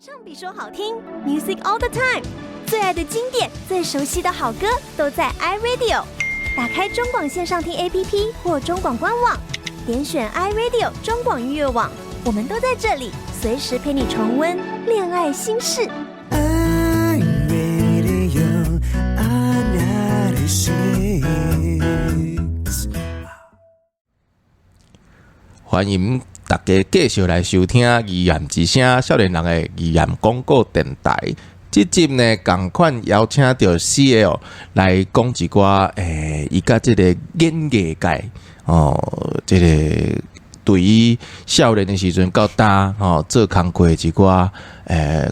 唱比說好聽，Music all the time，最愛的經典，最熟悉的好歌都在 iRadio。打開中廣線上聽 APP 或中廣官網，點選 iRadio 中廣音樂網，我們都在這裡，隨時陪你重溫戀愛心事。 I Radio I96。歡迎大家繼續來收聽《語言之聲》少年人的語言廣播電台。這集呢，仝款邀請著 CL 來講一寡，伊佮這個演藝界哦，這個對於少年的時陣到今吼做工課一寡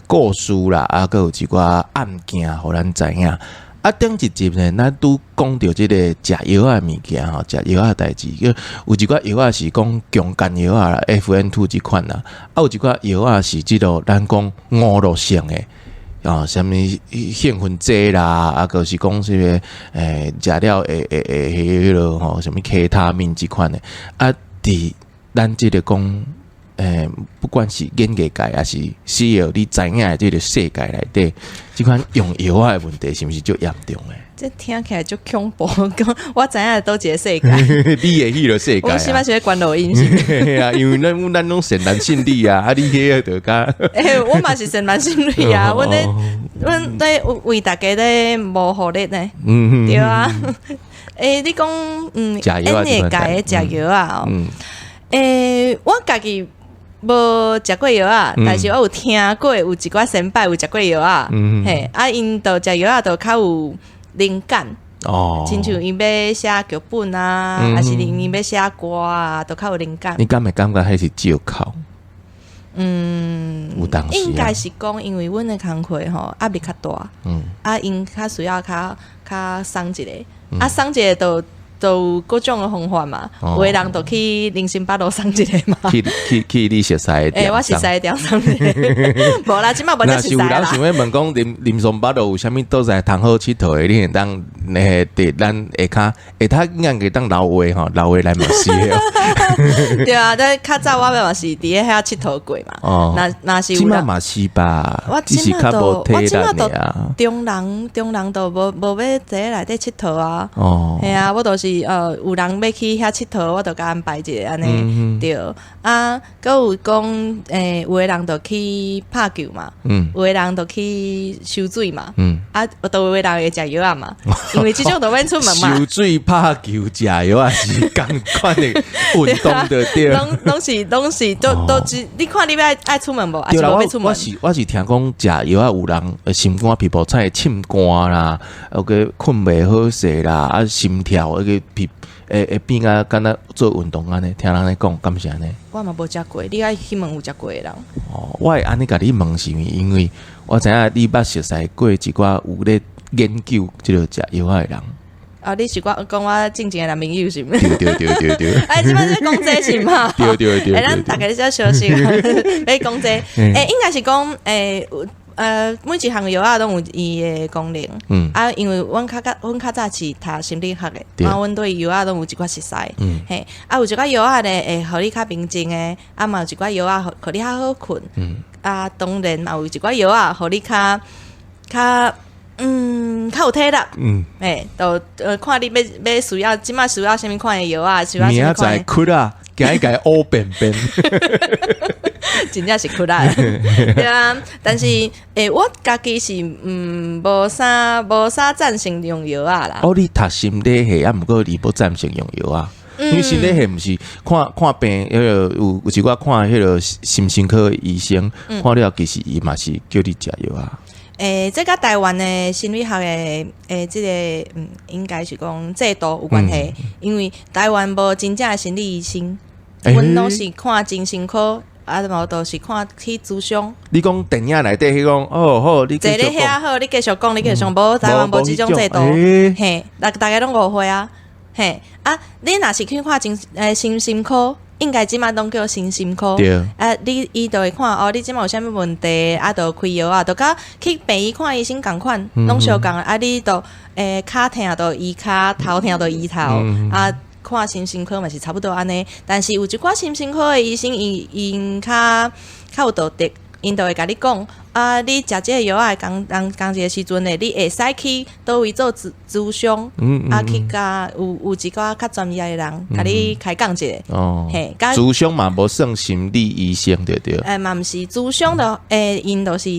故事啦，啊，閣有一寡案件，予咱知影。啊，頂一集呢，咱拄講著這個食藥仔的物件吼，食藥仔的代誌，有一寡藥仔是講強姦藥仔啦，FN2這款啦，啊，有一寡藥仔是這個咱講娛樂性的。啊，啥物興奮劑啦，啊，閣是講這個食了會彼落吼，啥物 K 他命這款的，啊，佇咱這個講，不管是演藝界，抑是 CL 你知影的這個世界內底，這款用藥仔的問題是毋是足嚴重的？這聽起來足恐怖，講我知影佗一个世界。你的彼个世界。我起碼是咧觀落陰是。嘿啊，因為咱攏善男信女啊，啊你彼个就較欸，我嘛是善男信女啊，阮咧為大家咧謀福利呢。對啊。欸，你講演藝界的食藥啊？欸，我家己無食過藥仔，但是我有聽過有一寡先輩有食過藥仔，嘿，啊，𪜶都食藥仔都較有靈感，親像𪜶欲寫劇本啊，抑是𪜶欲寫歌啊，都較有靈感。你敢會感覺彼是借口？有當時應該是講，因為阮的工課吼壓力較大，啊，𪜶較需要較較鬆一下，啊，鬆一下就有各種的方法嘛，有的人就去林森北路鬆一下嘛。去去去你熟似的欸，我熟似的店鬆一下，無啦，這擺無遮若是有人想欲問講林森北路有啥物佗在通好𨑨迌的，你會當佇咱下跤下跤應該會當留話吼，留話來問是的。對啊，但較早我嘛是佇咧遐𨑨迌過嘛。若若是這擺嘛是吧？我只是較無體力爾。中人中人都無欲佇咧內底𨑨迌啊。嘿啊，我就是有人欲去遐𨑨迌，我就共安排一下按呢。對啊，閣有講有的人就去拍球嘛，有的人就去泅水嘛，啊，都有的人會食藥仔嘛，因為這種都免出門嘛。泅水、拍球、食藥仔是仝款的運動的對。攏是都只，你看你欲愛出門無？對啦，我是聽講食藥仔有人心肝脾爆菜凊汗啦，抑閣睏袂好勢啦，啊心跳抑閣皮會變啊，敢若做運動按呢，聽人咧講，敢是按呢？我嘛無食過，你愛去問有食過的人。哦，我會按呢共你問是因為我知影你捌熟似過一寡有咧研究這个食藥仔的人。啊！你是講講我進前的男朋友是毋？對對對對對。哎，這擺在講這是嗎？對對對。欸，咱大家遮小心，欲講這，欸，應該是講，欸，每一項藥仔攏有伊的功能。啊，因為阮較早是讀心理學的，啊，阮對藥仔攏有一寡熟似。嘿，啊，有一寡藥仔咧會予你較平靜的，啊，嘛有一寡藥仔予你較好睏。啊，當然嘛有一寡藥仔予你較較。較有體力。欸，就看你欲需要，這擺需要啥物款的藥仔，需要啥物款的。明仔載哭啊，今日共烏便便。真正是苦力。對啊，但是欸，我家己是無啥贊成用藥仔啦。哦，你讀心理系啊，毋過你無贊成用藥仔。因為心理系毋是看看病，彼个有一寡看彼个心身科醫生，看了其實伊嘛是叫你食藥仔。欸，這佮台灣的心理學的這个應該是講制度有關係，因為台灣無真正的心理醫生，阮攏是看精神科，啊無就是看去諮商。你講電影內底彼講哦好，你坐咧遐好，你繼續講，你繼續講，無台灣無這種制度，嘿，大家攏誤會啊，嘿啊，你若是去看精神科，應該這擺攏叫身心科。啊，你伊就會看哦，你這擺有啥物問題，啊，就開藥啊，就佮去病院看醫生仝款，攏相仝。啊，你就跤疼就醫跤，頭疼就醫頭，啊，看身心科嘛是差不多按呢。但是有一寡身心科的醫生，𪜶較較有道德，𪜶就會共你講，啊，你食這個藥仔的仝仝仝一个時陣呢，你會使去佗位做諮諮商，啊，去共有一寡較專業的人，共你開講一下。嘿，佮諮商嘛無算心理醫生對對？欸，嘛毋是諮商的，欸，𪜶就是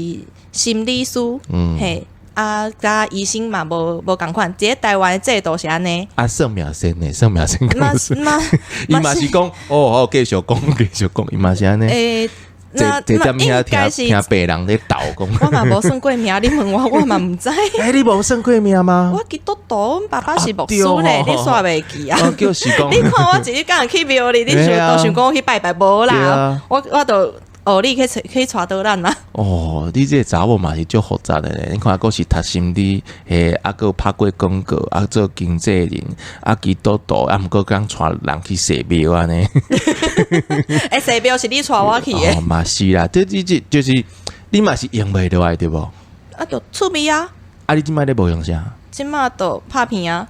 心理師，嘿，啊，佮醫生嘛無無仝款，佇咧台灣的制度是按呢。啊，算命先呢？算命先嘛講，嘛伊嘛是講，哦，好，繼續講，繼續講，伊嘛是按呢。欸，這這點應遐該是聽聽別人咧鬥講。我嘛無算過命，你問我，我嘛毋知。欸，你無算過命嗎？我基督徒，阮爸爸是牧師咧，你煞袂記啊？就是講，你看我一日敢去廟裡，你想都想講我去拜拜無啦？我都學你去去帶導覽啦。哦，你這個查某嘛是足複雜的咧。你看，閣是讀心理，嘿，啊，閣拍過廣告，啊，做經紀人，啊，基督徒，啊，毋過講帶人去踅廟按呢。欸，踅廟是你帶我去的。哦，嘛是啦，這這這就是你嘛是用袂落來對無？啊，就趣味啊。啊，你這擺咧無用啥？這擺就拍片啊。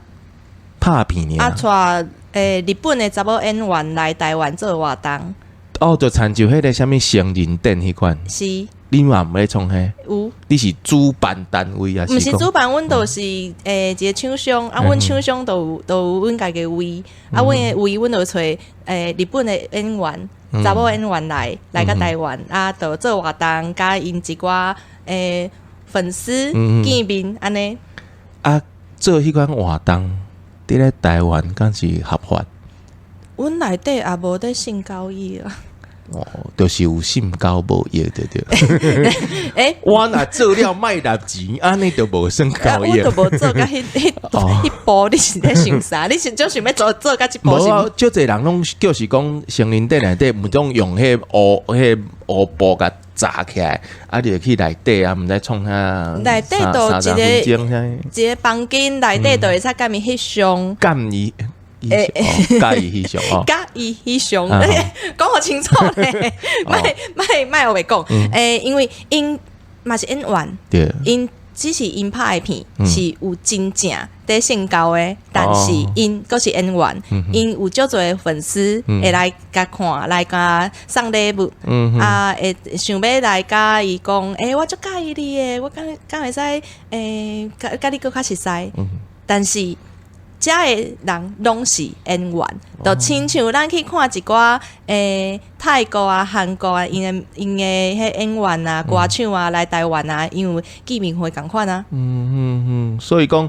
拍片啊，帶欸日本的查某演員來台灣做活動。哦，就親像彼个啥物成人展彼款。是。你嘛毋咧創彼？有。你是主辦單位啊？毋是主辦，阮就是欸一個廠商啊，阮廠商都有都有阮家己位，啊，阮的位阮就揣欸日本的演員，查某演員來來到台灣啊，就做活動，佮𪜶一寡欸粉絲見面按呢。啊，做彼款活動，佇咧台灣敢是合法？阮內底也無咧性交易啊。哦，就是有性交無益對對。欸，我若做了莫納錢，按呢就無算交易。我都無做到彼彼彼步，你是咧想啥？你是就想欲做做到這步？無啊，足濟人攏就是講成人展內底，毋攏用彼烏彼烏布共紮起來，啊，你就去內底啊，毋知創啥。內底就一個一個房間內底就會使共伊翕相。共伊。欸，共伊翕相哦，共伊翕相，講予清楚咧，莫莫莫烏白講。欸，因為𪜶嘛是演員，𪜶只是𪜶拍的片是有真正佇性交的，但是𪜶閣是演員，𪜶有足濟粉絲會來共看，來共送禮物，啊，會想欲來共伊講，欸，我足佮意你的，我敢敢會使欸，共共你閣較熟似，但是。遮的人攏是演員，就親像咱去看一寡欸泰國啊、韓國啊，𪜶的𪜶的彼演員啊、歌手啊來台灣啊，𪜶有見面會仝款啊。嗯嗯嗯，所以講，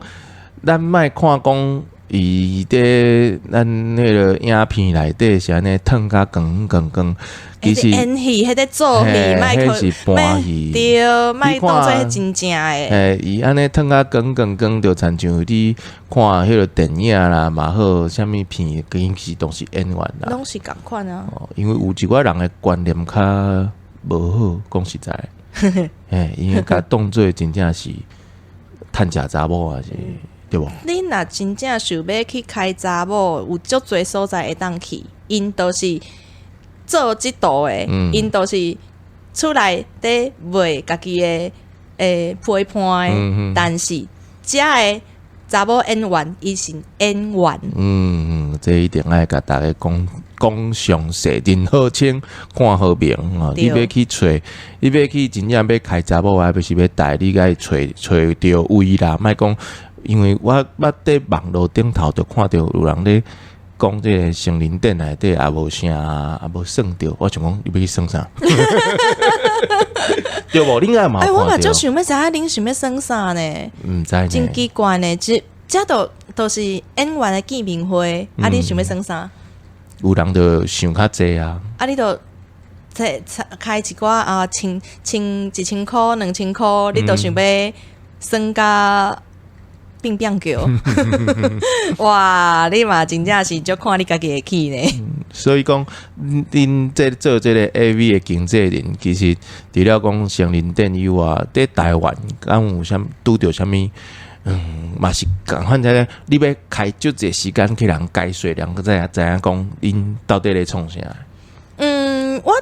咱莫看講伊佇咱彼个影片內底是按呢褪甲光光光，其實演戲，彼個做戲，莫彼是搬戲，對，莫當做彼真正的。嘿，伊按呢褪甲光光光，就親像你看彼个電影啦，嘛好，啥物片，其實攏是演員啦，攏是仝款啊。哦，因為有一寡人的觀念較無好，講實在，嘿，因為共當做真正是趁食查某啊是。對無？你若真正想欲去開查某，有足濟所在會當去，𪜶都是做這道的，𪜶都是出來佇賣家己的欸批判的，但是遮的查某演員，伊是演員。嗯嗯，這一定愛共大家講講詳細，認好清，看好明哦。你欲去揣，你欲去真正欲開查某，還是欲帶，你愛揣揣著位啦，莫講。因為我捌佇網路頂頭就看著有人咧講這個成人展內底也無啥，也無算著，我想講你欲去算啥？對無？你應該嘛？欸，我嘛足想欲知影恁想欲算啥呢？毋知呢。真奇怪呢，這這都都是演員的見面會，啊，你想欲算啥？有人就想較濟啊。啊，你就開一寡啊，千千一千箍、2000箍，你都想欲算甲變變叫，哇！你嘛真正是足看你家己會去呢。所以講，恁這做這個 AV 的經紀人，其實除了講成人展以外，佇台灣敢有啥拄著啥物？嗯，嘛是仝款，這個你欲開足濟時間去人解說，人閣知影知影講恁到底咧創啥？嗯，我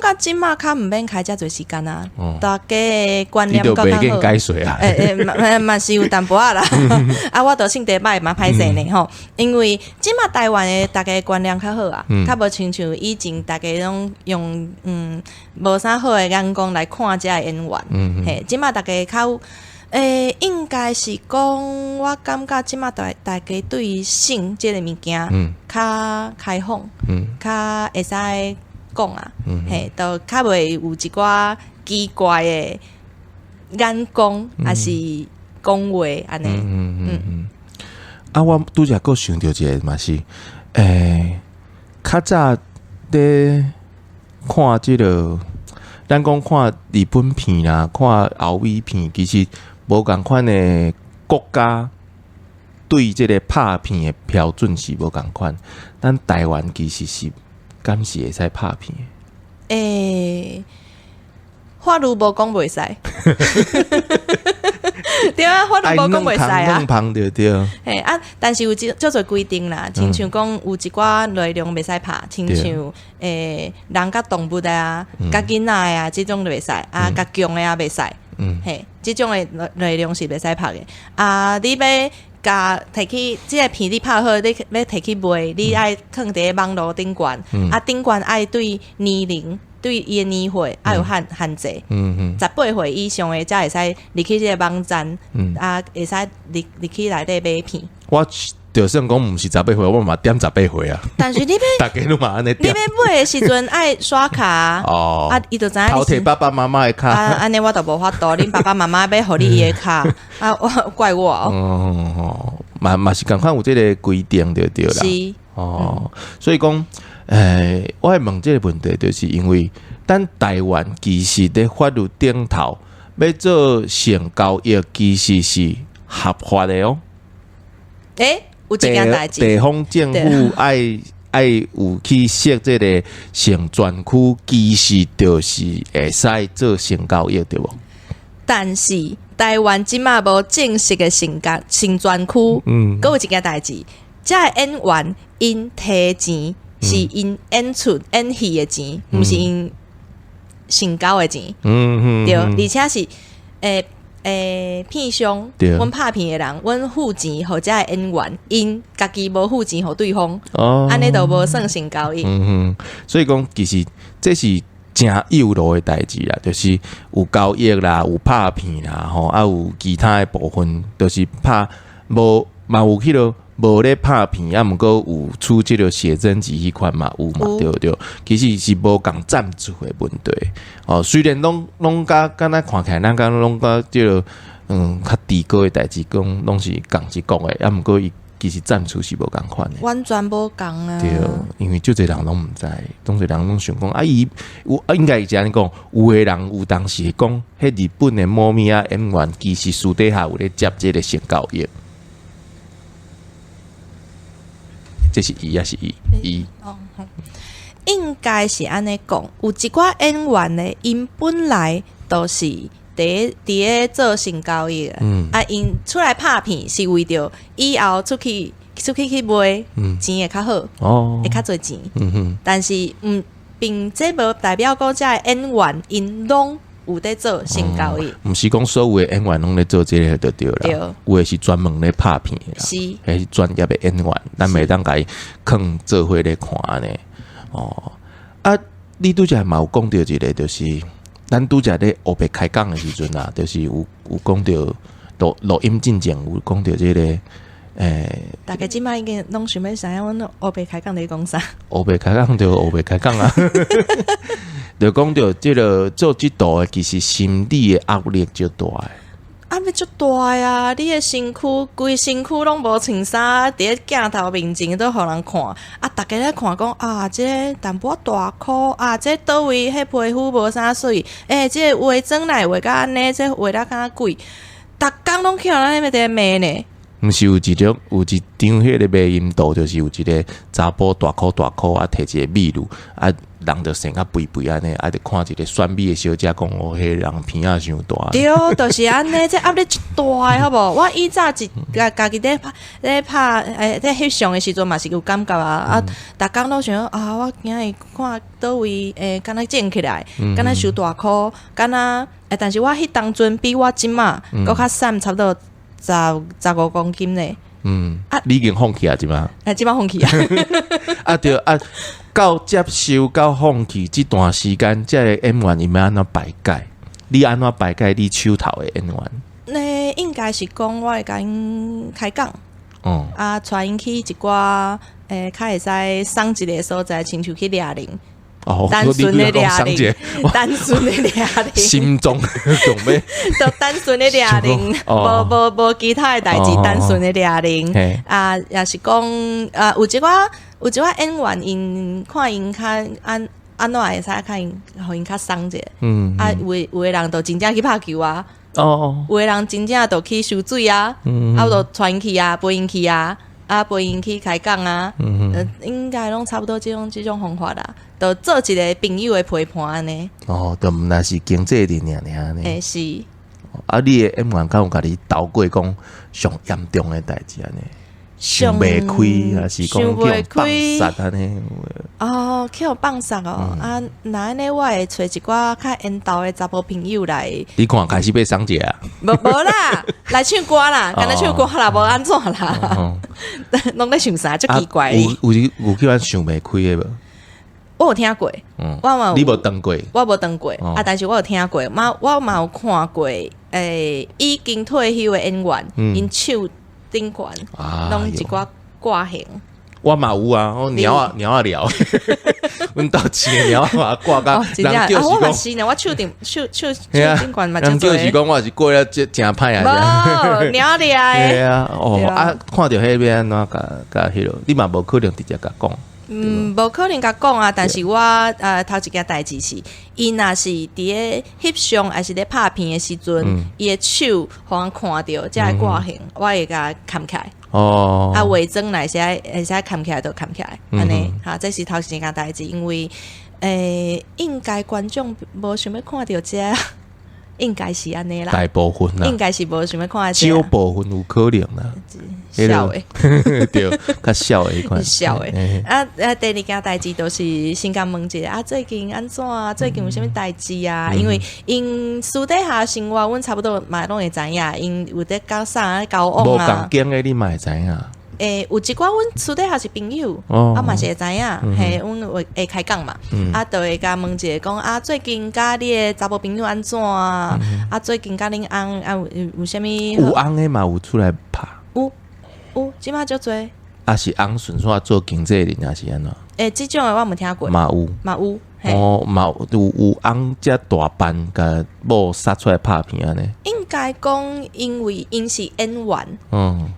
感覺這馬較毋免開遮濟時間啊，大家的觀念你就較較好。袂見解說啊。欸欸，嘛嘛是有淡薄仔啦，啊，我都性地歹嘛歹勢呢吼，因為這馬台灣的大家觀念較好啊，較無親像以前大家攏用無啥好的眼光來看這个演員，嘿，這馬大家較欸，應該是講，我感覺這馬大大家對性這个物件較開放，較會使講啊，嘿，都較袂有一寡奇怪的眼光，抑是講話按呢。嗯嗯嗯。啊，我拄才閣想著一个嘛是，欸，較早咧看這个，咱講看日本片啦，看歐美片，其實無仝款的國家對這个拍片的標準是無仝款。咱台灣其實是敢是會使拍片的？欸，法律無講袂使。對啊，法律無講袂使啊。兩旁對對。嘿啊，但是有足濟規定啦，親像講有一寡內容袂使拍，親像欸人佮動物啊、佮囡仔啊，這種就袂使啊，佮強的也袂使。嘿，這種的內內容是袂使拍的。啊，你欲共提去這个片你拍好，你欲提去賣，你愛囥佇網路頂懸，啊頂懸愛對年齡，對伊的年歲愛有限限制。18歲以上的才會使入去這个網站，啊會使入入去內底買片。我就算講毋是十八歲，我嘛踮十八歲啊。但是你欲逐家攏嘛按呢你欲買的時陣愛刷卡，哦，啊伊就知影偷提爸爸媽媽的卡。啊，按呢我就無法度，恁爸爸媽媽欲予你伊的卡，啊，我怪我哦。哦，嘛嘛是仝款有這个規定就對啦。是。哦，所以講，欸，我會問這个問題，就是因為咱台灣其實佇法律頂頭欲做性交易，其實是合法的哦。欸，有這件代誌。地方政府愛愛有去設這个性專區，其實就是會使做性交易，對無？但是台灣這馬無正式的性交性專區，閣有一件代誌，這个演員𪜶提錢是𪜶演出演戲的錢，毋是𪜶性交的錢。對，而且是欸欸片商，阮拍片的人，阮付錢予這个演員，𪜶家己無付錢予對方，按呢就無算性交易。嗯哼，所以講其實這是誠幼路的代誌啦，就是有交易啦，有拍片啦，吼，啊有其他的部分，就是拍無嘛有彼个無咧拍片，啊毋過有出這个寫真集彼款嘛有嘛，對對，其實是無仝贊助的問題。哦，雖然攏攏佮敢若看起來，咱敢攏佮這个較低高的代誌，講攏是仝一國的，啊毋過伊其實贊助是無仝款的。完全無仝啊！對，因為足濟人攏毋知，足濟人攏想講啊，伊有啊，應該是按呢講，有的人有當時會講，彼日本的某物仔演員其實私底下有咧接這个性交易。這是伊抑是伊？伊哦，應該是按呢講，有一寡演員呢，𪜶本來都是佇咧做性交易的，啊，𪜶出來拍片是為著以後出去出去去賣，錢會較好，會較濟錢。但是毋並這無代表講這个演員𪜶攏有佇做性交易。毋是講所有的演員攏咧做這个就對啦，有的是專門咧拍片的啦，彼是專業的演員，咱袂當共伊囥做伙咧看按呢。哦，啊，你拄才嘛有講著一个，就是咱拄才咧烏白開講的時陣啊，就是有有講著錄錄音進前有講著這个，欸，大家這擺已經攏想欲知影阮烏白開講佇講啥？烏白開講就烏白開講啊，就講著這个做這道的，其實心理的壓力足大的。壓力足大啊！你的身軀，規身軀攏無穿衫，佇咧鏡頭面前都予人看，啊，逐家咧看講啊，這个淡薄仔大箍啊，這佗位彼皮膚無啥媠，欸，這个化妝來畫甲按呢，這畫得敢若鬼，逐工攏去予人咧佇咧罵呢。毋是有一種有一張彼个迷因圖，就是有一个查埔大箍大箍啊，提一个美女啊，人就生較肥肥按呢，啊，就看一个選美的小姐講，哦，彼个人鼻仔傷大。對，就是按呢，這壓力一大的，好無？我以早一家家己咧拍咧拍欸，咧翕相的時陣嘛是有感覺啊！啊，逐工攏想啊，我今日看佗位欸，敢若腫起來，敢若傷大箍，敢若欸，但是我彼當陣比我這馬閣較瘦，差不多15公斤呢。啊，你已經放棄啊，這馬？欸，這馬放棄啊！啊對啊，到接受到放棄這段時間，這个演員伊欲按怎排解？你按怎排解你手頭的演員？那應該是講我會共𪜶開講，啊，帶𪜶去一寡欸，較會使爽一个所在，親像去掠人。單純的掠人，單純的掠人，心中想欲，就單純的掠人，無無無其他的代誌，單純的掠人。啊，也是講啊，有一寡演員，𪜶看𪜶較按按怎會使較𪜶，予𪜶較鬆者。啊，有的人就真正去拍球啊。有的人真正就去泅水啊。啊，我就帶𪜶去啊，陪𪜶去啊。啊，陪𪜶去開講啊，應該攏差不多這種方法啦，就做一个朋友的陪伴按呢。哦，就毋但是經濟的爾爾呢。欸，是。啊，你的演員敢有共你投過講上嚴重的代誌按呢？想袂開，還是講去予放殺按呢？哦，去予放殺哦！啊，若按呢，我會揣一寡較緣投的查埔朋友來。你看開始欲爽者啊？無無啦，來唱歌啦，干焦唱歌啦，無按怎啦，攏咧想啥？足奇怪。有有有去阮想袂開的無？我有聽過，我嘛你無當過？我無當過啊，但是我有聽過，嘛我嘛有看過，欸，已經退休的演員，𪜶手頂懸，攏一寡掛形。我嘛有啊，我貓仔貓仔寮，阮兜飼的貓仔嘛掛甲，人叫是講，我嘛是呢，我手頂手手手頂懸嘛，人叫是講我是過了這誠歹啊，無貓仔掠對啊，哦啊，看著彼欲按怎共共彼落，你嘛無可能直接共講。嗯，無可能共講啊，但是我頭一件代誌是，伊若是佇咧翕相，還是咧拍片的時陣，伊的手予人看著，才會掛形，我會共崁起來。啊，化妝來會使會使崁起來就崁起來，按呢，哈，這是頭一件代誌，因為應該觀眾無想欲看著這，應該是按呢啦。大部分啦，應該是無想欲看這。少部分有可能啦。痟的，對，較痟的彼款。痟的。啊啊！第二件代誌就是先共問一下啊，最近按怎啊？最近有啥物代誌啊？因為𪜶私底下生活，阮差不多嘛攏會知影，𪜶有咧佮啥交往啊。無仝間的你嘛會知影。欸，有一寡阮私底下是朋友，啊嘛是會知影，嘿，阮會會開講嘛，啊，就會共問一下講啊，最近佮你的查埔朋友按怎啊？啊，最近佮恁翁啊有有啥物？有翁的嘛有出來拍。有有，這馬足濟。啊是翁順煞做經紀人，還是按怎？欸，這種的我無聽過。嘛有，嘛有。哦，嘛有有翁遮大班共某殺出來拍片按呢？應該講，因為𪜶是演員，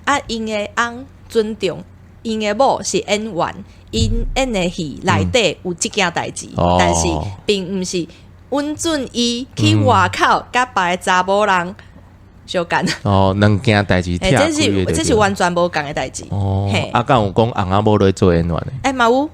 啊，𪜶的翁尊重𪜶的某是演員，𪜶演的戲內底有這件代誌，但是並毋是允准伊去外口佮別个查某人相干。哦，兩件代誌，欸，這是完全無仝的代誌。哦，啊，敢有講翁仔某咧做演員的？欸，嘛有。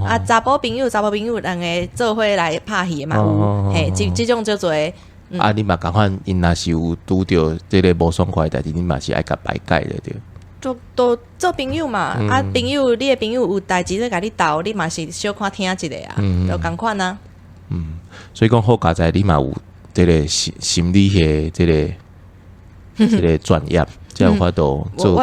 啊，查埔朋友，查埔朋友兩个做伙來拍戲的嘛有。嘿，這種足濟。啊，你嘛仝款，𪜶若是有拄著這个無爽快的代誌，你嘛是愛共排解的對。都都做朋友嘛，啊，朋友，你的朋友有代誌咧共你鬥，你嘛是小可聽一下啊，就仝款啊。嗯，所以講好佳哉，你嘛有這个心心理的這個專業，才有法度做。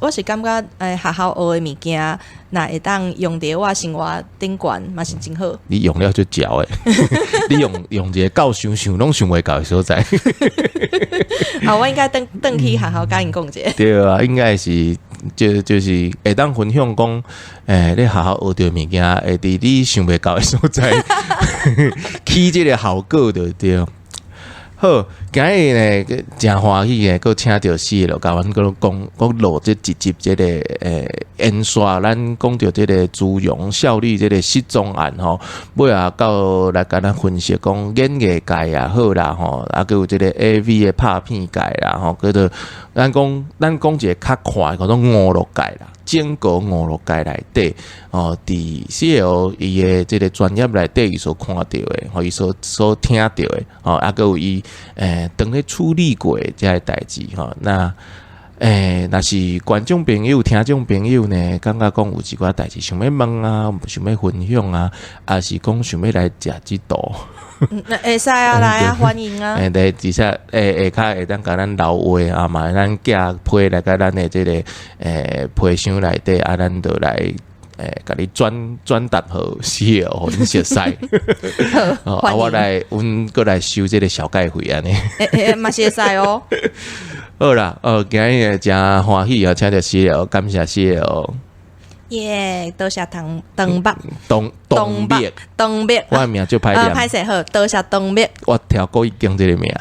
我是感覺，欸，學校學的物件，若會當用佇我生活頂懸，嘛是真好。你用了就嚼的，你用用一个夠想想攏想袂到的所在。啊，我應該轉轉去學校共𪜶講者。對啊，應該是就是會當分享講，欸，你學校學著物件，會佇你想袂到的所在，起這个效果就對。好，今日呢，誠歡喜的，閣請著 CL，共阮閣講，閣錄這一集這个延續咱講著這个朱容少女這个失蹤案吼，尾仔到來共咱分析講演藝界也好啦吼，啊，閣有這个 AV 的拍片界啦吼，叫做咱講一个較闊，叫做娛樂界啦，整個娛樂界內底，哦，佇 CL 伊的這个專業內底，伊所看著的，吼，伊所聽著的，吼，啊，閣有伊當咧處理過的這个代誌吼，那若是觀眾朋友、聽眾朋友呢，感覺講有一寡代誌想欲問啊，想欲分享啊，抑是講想欲來食這道，會使啊，來啊，歡迎啊！對，而且下跤會當共咱留話啊，嘛會當寄批來共咱的這个批箱內底啊，咱就來共你轉達予 CL，予恁熟似。啊，我來，阮閣來收這个小蓋費按呢。欸欸，嘛是會使哦。好啦，哦，今日誠歡喜啊，請著 CL，感謝 CL。耶，多謝唐唐北，東東北，東北，我的名就歹念，歹勢好，多謝東北。我聽故意講這个名。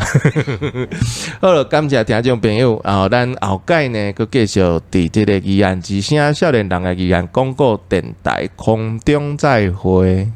好了，感謝聽眾朋友啊，咱後蓋呢，閣繼續佇這个議案之聲少年人的議案廣播電臺空中再會。